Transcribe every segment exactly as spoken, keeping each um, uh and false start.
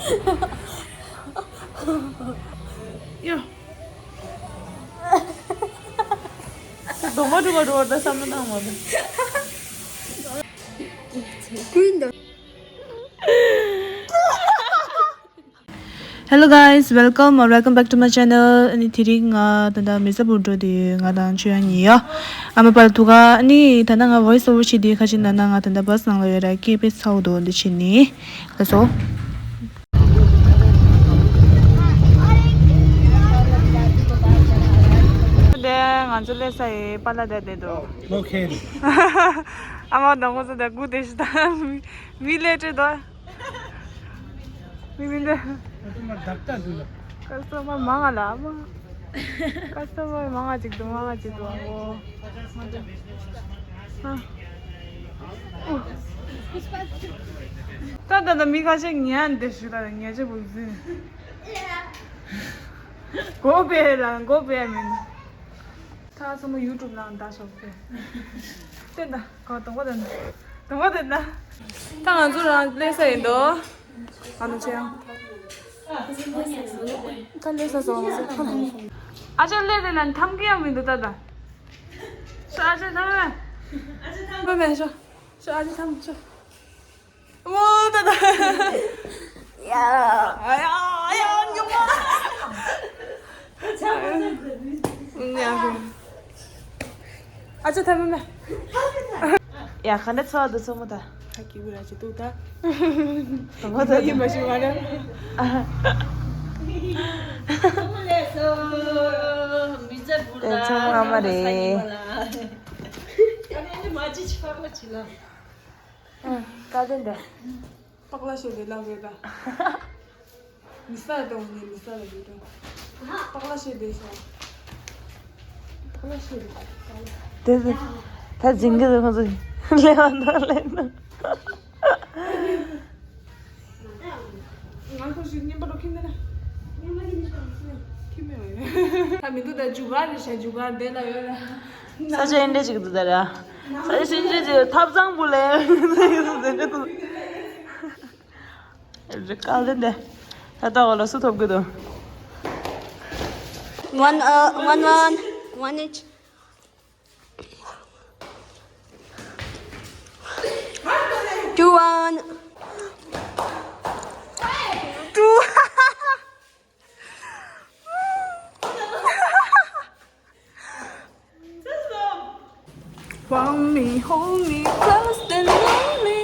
ཡ། ད་གདོང་པ་འགྲོ་བ་འགྲོ་བ་ད་བསམ་བློ་བཏང་མ་ཐུབ། Hello guys, welcome or welcome back to my channel. ཨ་ནི་དེ་རིང་ང་ད་ལྟ་མི་ཚེ་བུ་འགྲོ་དུས་ང་དང་ཆོས་ཡང་ཉིན་ཡོད། ཨ་མ་པར་ཐུག་ག་ཨ་ནི་ད་ལྟ་ང་voice over བྱེད་དུས་ཁ་ཅིག་ན་ན་ང་ད་ལྟ་བྷ་སི་ནང་ལ་ཡོད་ར་སྐད་དཔེ་ཚ་བོ་འདུག་འདི་བྱེད་ནི། ལགས་སོ། དེ་ང་ཚོ་སླེབས་ས་ཡི་པཱ་ལགས་བསྡད་བསྡད་འདུག་ལོ་ཁེལ། ཨ་མ་དང་ཁོ་ཚོ་དང་སྒུག་བསྡད་ཤག་ད་མི་མི་སླེབས་འདུག་མི་མི་འདི། ཁ་སྟོང་མ་མང་ང་ལ་མ། ཁ་སྟོང་མ་མང་ང་ཅིག་འདུག་མང་ང་ཅིག་འདུག་ཨོ། ཨ། ཨོ། ད་ད་ད་མི་ཁ་ཤས་ཉན་བསྡད་ཤག་ད་ཉན་ཆེ་བུ་ཟིན། མགོ་སྦས་ལ་མགོ་སྦས་མིན། ད་ཚང་མ་ཡུ་ཊུབ་ནང་ལྟ་ཤོག་ཟེར། བསྟན་ད། གང་དང་པོ་དེ་ན། དང་པོ་དེ་ན། ད་ང་ཚོ་རང་སླེབས་ས་ཡིན་དོ། ང་ཚོ་ཆེ་ཡང་། ད་སླེབས་ས་སོང་ང་ཚོ་ཁ་ལ། ཨ་ཅག་སླེབས་རེད་ལ་ཐམ་གི་ཡང་མི་འདུག་ད་ད། ཤོ་ཨ་ཅག་ཐམ་མེད། ཨ་ཅག་ཐམ་མེད་ཤོ། ཤོ་ཨ་ཅག་ཐམ་ཤོ། ཨོ་ད་ད། ཡ། ཨ་ཡ་ཨ་ཡ་ཉོ་མ། ཨ་ཅག་ཐམ་མེད། ཡ་ག་འདྲ་ཚོར་བ་འདུག་ཚོར་མོ་ད། ད་སྐྱིད་པོ་ར་ཅིག་འདུག་ད། དང་པོ་ད་ཡིན་མ་ཤེས་པ་ན། དེ་ཚང་མ་མ་རེད། ཨ་ནི་མ་ཅི་ཆགས་པ་ཅི་ལ། ཨ་ད་དེ་འདྲ། པག་ལ་ཤོད་དེ་ལབ་རེད་ད། མི་ས་དང་ནི་མི་ས་ལ་ཡོད་དོ། པག་ལ་ཤོད་དེ་ཤོ། པག་ལ་ཤོད་དེ། དེ་དེ། ད་འཛིན་གི་ཁོང་ཚོ་ལས་བ་ན་ལས་ན། ང་ཁོ་ཞིག་ཉན་པ་རོ་ཁྱིམ་ནས་ན། ཉན་པ་ཁྱིམ་ནས་ཁྱིམ་ནས་ཁྱིམ་ནས། ད་མི་འདུག་ད་ཇུ་གར་རེད་ཤག་ཇུ་གར་དེ་ལ་ཡོད་ལ། ས་ཆ་ཨེ་འདྲ་ཅིག་འདུག་ད་ར། ས་ཆ་ཨེ་འདྲ་ཅིག་ཐབ་ཚང་བུ་ལས། རི་ཀ་ལ་འདི། ད་ལྟ་བ་ལ་སུ་ཐོབ་གི་འདུག One, uh, one, one, one each. Two, one. Two. Want me, hold me, close and hold me.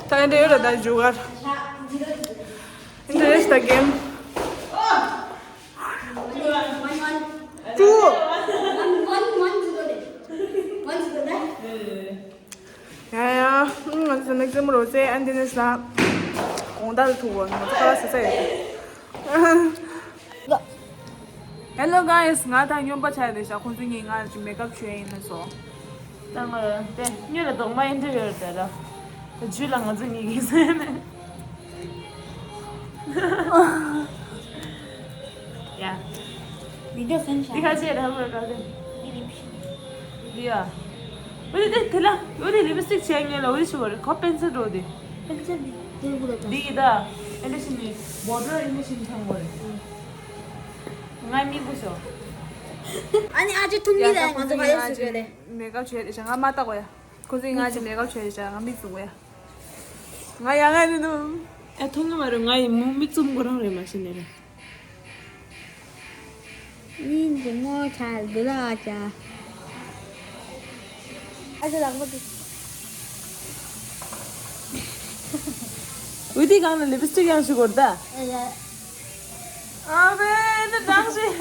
ད་འདི་ཡོད་ལ་ད་ཇུ་གར། འདི་རེད་ད་གེམ། ཡ་ཡ། ང་ཚོ་ནག་ཙེ་མོ་རོ་ཙེ་ཨན་ཏི་ནེ་ས་ལ་གོང་ལྟར་ཐུག་པ་ང་ཚོ་ཁ་ལག་ཟ་ས་ཡོད། Hello guys, ང་དང་སྨྱོན་པ་ཆགས་ཡོད་ཤག་ཁོང་ཚོ་གཉིས་ང་ཅིག་མེག་ཨབ་བྱས་ཡིན་ན་སོ། ད་ང་རང་དེ་སྨྱོན་ལ་རྡོག་མ་ཡིན་འདྲ་ཡོད་རེད་ད། ད་ཇུས་ལ་ང་ཚོ་གཉིས་ཀྱིས་ཟེར་ནས། ཡ། བི་ཌིའོ་སེན་ཤ། འདི་ཁ་ཆེ་ར་ཧ་གོ་ག་དེ། འདི་ལིབ་སི་ཊིག་འདི་ཡ། འོ་དེ་དེ་ལ་འོ་དེ་ལིབ་སི་ཊིག་བྱས་ངེས་ལ་འོ་དེ་ཞུ་བ་རེད་ཁོ་པེན་སིལ་འགྲོ་དེ། པེན་སིལ་འདི་འདི་གུ་ལ་འདི་ཡི་ད། ཨེ་འདྲ་ཞིག་ནི་བོ་ཌར་ཨེ་འདྲ་ཞིག་ནི་ཐང་གོ་རེད། ང་མི་གུ་ཤོ། ཨ་ནི་ཨ་ཅེ་ཐུང་ཡི་ལ་ང་ཚོ་ག་ཡོད་ཟེར་གི་རེད། མེག་ཨབ་བྱས་རེད་ཤག་ང་མ་ལྟ་གོ་ཡ། ཁོ་ཚོས་ང་ཅིག་མེག་ཨབ་བྱས་རེད་ཤག་ང་མིག་བཙུམ་གོ་ཡ། ང་ཡ་ང་རེད་འདུག་ཨ་མཐོང་གི་མ་རེད། ང་ཡི་མོ་མིག་བཙུམ་གོ་རང་རེད་མ་གཞི་ནས་རེད། མིག་འདི་མོ་ཆ་འདི་ལ་ཨ་ཅག་ཨ་ཅག་ལག་པ་འདི། འོ་དེ་སྒང་ལ་ལིབ་སི་ཊིག་ཡང་ཞིག་གོ་ར་ད། ཨ་ལས། ཨ་བེ་འདི་དྲག་ཞིག་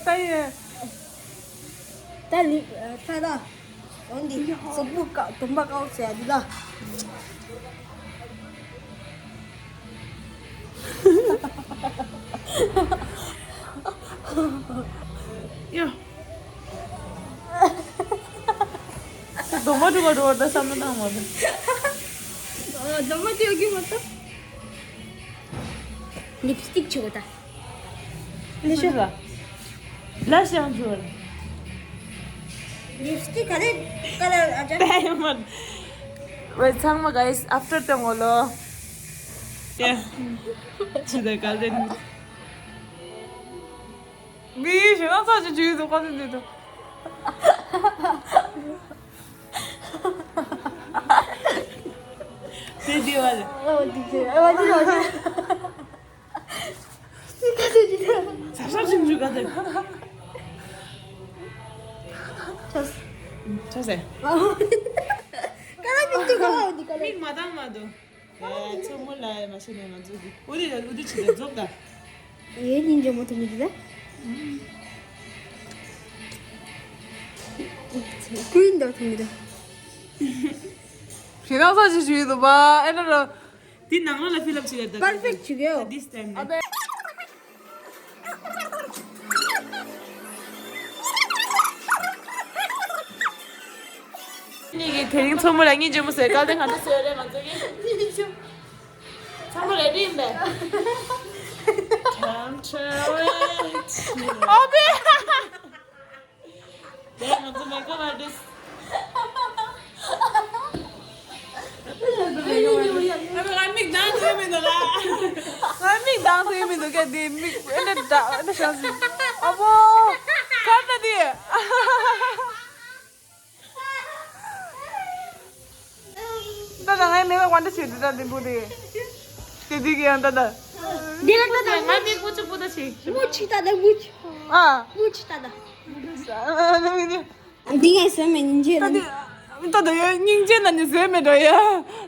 ད་ཡིན། ད་ལི་ད་ད། འོན་ཏེ་གཟུགས་པོ་ཀ་དུམ་པ་ཀའོ་ཟེར་ཡ་འདི་ད། ཡ། སྡོམ་པ་སྒྲུབ་པ་འགྲོ་བར་ད་བསམ་བློ་བཏང་མ་ཐུབ། སྡོམ་པ་སྤྲོད་རྒྱུ་མ་གཏོགས། ལིབ་སི་ཊིག་བྱེད་དགོས་ད། ལེ་ཤོ། ལ་ཞང་ཚོར། ལིབ་སི་ཊིག་ག་རེ་ཀ་ལར་ཨ་ཅག་ཌའི་མོན་ཌི། ཝེ་ཚང་མ་གྷའི་སི་ཨབ་ཊར་དེ་ངོ་ལོ། ཡ། ཅི་ད་ག་ལེན། མི་ཞེ་ན་ཚ་ཅི་ཅི་ཡོད་དོ་ག་ཚོད་འདུག་དོ། དེ་དེ་བ་ལ། ཨ་འདི་ཅི་ཨ་འདི་ལ་ཅི། ས་ས་ཞིམ་ཞུ་ག་དེ། ཆོས། ཆོས་ཟེར། ཀ་ལ་མི་འདུག་ག་འདི་ཀ་ལ། མིག་མ་བཏང་མ་འདུག་ཨེ། མཚོ་མོ་ལ་མ་ཤེས་ནས་ང་ཚོ་གི་འུ་དེ་འུ་དེ་ཆི་ལ་རྫོགས་ད། ཡེ་ཉིན་ཇོ་མོ་ཐུ་མི་དེ་ད། ཀུན་འདོར་ཐུ་མི་དེ། ཞེ་ན་ས་ཅི་ཞུ་ཡི་འདུག་པ་ཨེ་ན་ར། དེ་ནང་ལ་ལ་ཕི་ལབ་བྱེད་ཡ་ད། པར་ཕེག་བྱེད་ཀྱི་ཡོད། ད་འདི་སྟན་ནས། ཨ་བེ། ངེད་ཀྱིས་དེ་རིང་མཚོ་མོ་ལ་སྙིང་རྗེ་མོ་ཟེར་སྐལ་ལྡན་ག་འདྲ་བཟོས་རེད་ང་ཚོ་གིས། མཚོ་མོ་རེ་ཌི་ཡིན་པས། ཨ་བེ། དེ་ང་ཚོ་མེག་ཨབ་ཨར་ཊིསི། ང་མིག་གདངས་ཐུབ་མི་འདུག་ལ། ང་མིག་གདངས་ཐུབ་མི་འདུག་ག་དེ་མིག་ཨེ་འདྲ་འདྲ་ཨེ་འདྲ་ཤག་ཟིན། ཨ་བོ། ག་ད་དེ། ད་ད་ངའི་མེ་བ་ཝན་ཏ་བྱེད་དུ་ད་དེ་འབུ་དེ། དེ་དེ་གི་ཡང་ད་ད། འདི་ལ་ད་ད་ང་མིག་པུ་ཅི་པུ་ད་བྱེད། མུ་ཆི་ད་ད་མུ་ཆི། ཨ། མུ་ཆི་ད་ད། ཨ་ནི་ནི། འདི་ངའི་སེམས་མེད་ཉིན་རྗེས་ད་ལ་དེ། ད་ད་ཡ་སྙིང་རྗེ་ན་ནི་ཟོས་མེད་འགྲོ་ཡ།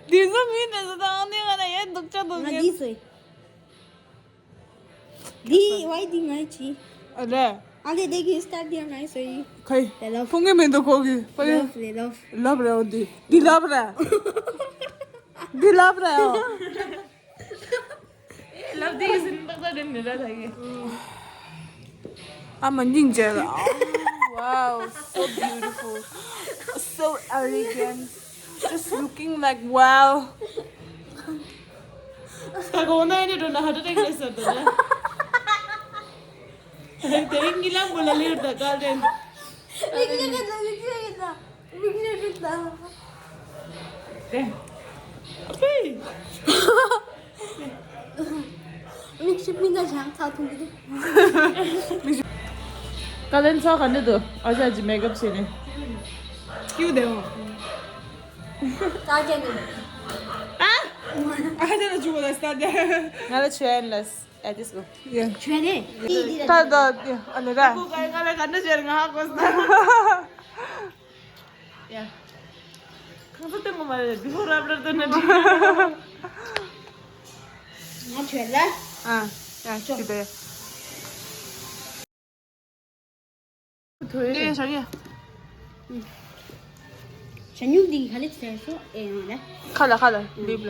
དེ་ཚོ་མིན་ནས་ཟོ་ད་ཨང་ནི་ང་ན་ཡ་སྡུག་ཅག་སྡུག་ང་ངན། འདི་ཟོས། འདི་ཝའི་འདི་ངའི་ཆི། ཨ་རེད། ཨ་ལེ་དེ་གི་སྟར་འདི་ངའི་ཟོས། ཁའི། ལེ་ལོབ། ཕུང་གི་མི་འདུག་ཁོ་གི་ཕ་ཡ། ལོབ་ལེ་ལོབ། ལབ་རེད་འོ་འདི། འདི་ལབ་རེད། འདི་ལབ་རེད་འོ། ལབ་དེ་ཡིན་ཟིན་པ་ས་དེ་ནི་ར་ད་གི། ཨ་མ་སྙིང་རྗེ་ལ། Wow, so beautiful, so elegant, just looking like wow. ད་གོ་ན་ཡིན་འགྲོ་ན་ཧ་ཏ་ཏེག་ལས་ཟེར་དོ་ན། དེ་རིང་གཉིད་ལམ་བུ་ལ་ལེར་ད་ག་ལེན། མིག་ཤེས་ཀྱི་ད་མིག་ཤེས་ཀྱི་ད། མིག་ཤེས་ཀྱི་ད། དེ། ཨ་ཕི། མིག་ཤེས་མི་འདྲ་ཞང་ཚ་ཐུང་གི་འདུག་ཀ་ལན་ཚ་ག་འདྲ་འདུག་ཨ་ཅག་ཅི་མེག་ཨབ་བྱས་ནས། ཀྱུ་དེ་འོ། ད་ཅན་འདུག་ཨ། ཨ་ཅག་ལ་ཅུ་གོ་ལ་སྟ་དེ། ང་ལ་ཆོས་ཡན་ལ་ཨ་ཏིས་གོ། ཡ། ཆོས་ནས། ཏི་ཏི་ད་ད་ཨ་ནི་ར། ཁོ་ག་ང་ལ་ག་འདྲ་བྱས་ང་ཧ་གོ་སྟ། ཡ། ཁང་ཚ་སྟོན་གོ་མ་རེད། བི་ཧོ་རབ་རབ་སྟོན་ན་འགྲིག་ང་བྲོས་ལ། ཨ། ཡ་ཅི་དེ། ཐོས་ཡ་ཞག་ཡ། ཞ་སྨྱུག་འདི་ག་ལེ་ཚེ་སོ་ཨེ་ཡང་ལ། ཁ་ལ་ཁ་ལ་ལིབ་ལ།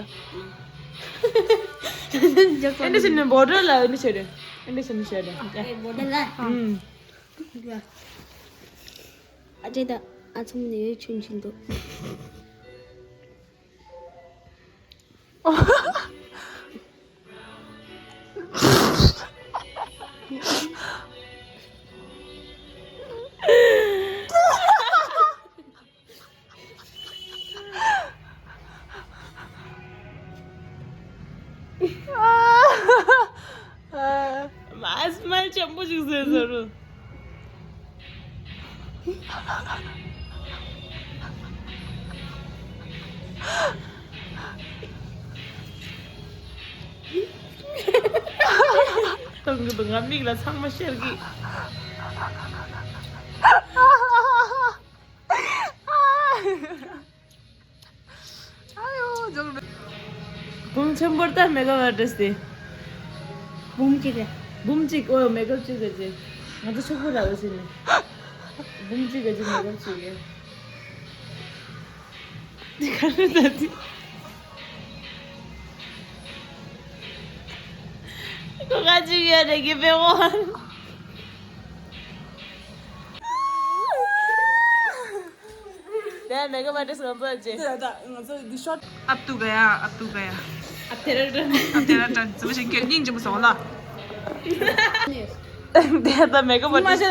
ཨེ་འདི་ཞིག་ནི་བོ་ཌར་ལ་ཨེ་འདི་ཆེ་རེད། ཨེ་འདི་ཞིག་ནི་ཆེ་རེད། ཨེ་བོ་ཌར་ལ། ཨུམ། ཨ་ཅེ་ད་ཨ་ཚོམ་ནས་ཆུན་ཆུན་འདུག་མ་སྨལ་ཆེན་པོ་ཞིག་བཟོས་བཟོ་རུ། གཏོང་གི་འདུག་ང་མིག་ལ་ཚང་མ་ཤར་གི། ཨ་ཡོ་ཇོག་རེད། འབུམ་ཆེན་པོར་ད་མེག་ཨབ་ཨར་ཊིསི་དེ། འབུམ་གཅིག་རེད། འབུམ་གཅིག་ཨོ་མེག་ཨབ་གཅིག་རེད་ཅེ། ང་ཚོ་ཕྱུག་པོ་ར་བ་ཟིན་ནས། འབུམ་གཅིག་ག་ཅིག་མེག་ཨབ་བྱེད་ཀྱི། འདི་ག་རེ་ད་འདི། ཁོ་ག་ཅིག་ཡོད་རེད་གི་བེ་བོ། དེ་མེག་ཨབ་ཨར་ཊིསི་ང་ཚོ་ཅེ། དེ་ལ་ད་ང་ཚོ་འདི་ཤོར། ཨབ་ཏུ་ག་ཡ་ཨབ་ཏུ་ག་ཡ། ཨབ་ཐེ་ར་ཏན། ཨབ་ཐེ་ར་ཏན་ཙི་བ་ཞིག་གེར་སྙིང་རྗེ་མོ་སོང་ལ། དེ་ད་མེག་ཨབ་ཨར་ཊིསི།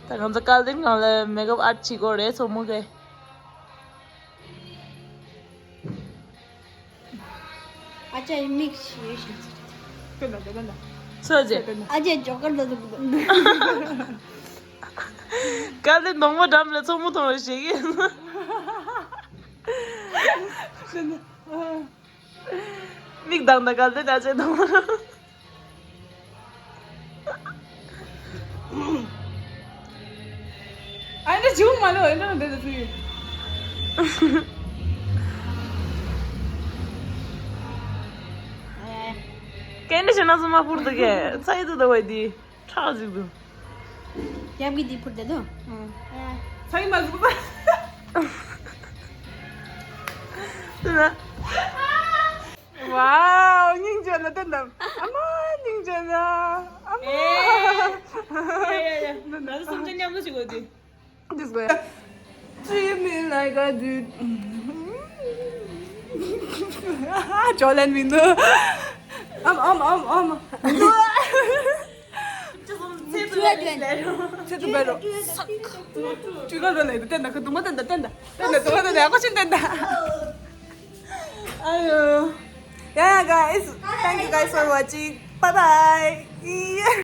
ད་ང་ཚོ་སྐལ་ལྡན་སྒང་ལ་མེག་ཨབ་ཨརཊ་བྱེད་དགོས་རེད་མཚོ་མོ་གིས། ཨ་ཅག་མིག་ཤེས་ཤིག་སོ་ཅེ། ཨ་ཅག་ཇོ་ཀར་ལ་འདུག་སྐལ་ལྡན་གདོང་པ་འགྲམ་ལ་མཚོ་མོ་མཐོང་བ་ཞིག་ཡིན། མིག་གདངས་དང་སྐལ་ལྡན་ཨ་ཅག་གདོང་པ། ཨ་འདྲ་བྱུང་མ་ལོ་ཨེ་འདྲ་འདི་འདྲ་ཚུལ། སྐད་འདྲ་བྱས་ན་སུ་མ་ཕུར་འདུག་གས་ཚ་ཡི་འདུག་ད་བས་འདི་ཁྲག་ཅིག་འདུག་ཡབ་ཀྱི་འདི་ཕུར་འདི་འདུག་ཚ་ཡི་མ་ཟུག་ད། དེ་ན། ཝའོ། སྙིང་རྗེ་ལ་བསྟན་དང་། ཨ་མ་སྙིང་རྗེ་ལ། ཨ་མ། ཨེ། ཡ་ཡ་ཡ། ང་ཚོ་སེམས་ཅན་མཉམ་དུ་ཞིག་འོ་དེ། This way. Treat me like I did. ཇོ་ལན་མི་འདུག་ཨམ་ཨམ་ཨམ་ཨམ། ཚེ་དུ་བས་རོ། ཚེ་དུ་བས་རོ། ཅུ་ག་རོ་ལས་དུ་བསྟན་ད་ཁ་དུ་མ་བསྟན་ད་བསྟན་ད་བསྟན་ད་དུ་མ་བསྟན་ད་ཡག་པོ་ཞིག་བསྟན་ད། Ayo. Yeah, guys. Thank you guys for watching. Bye bye.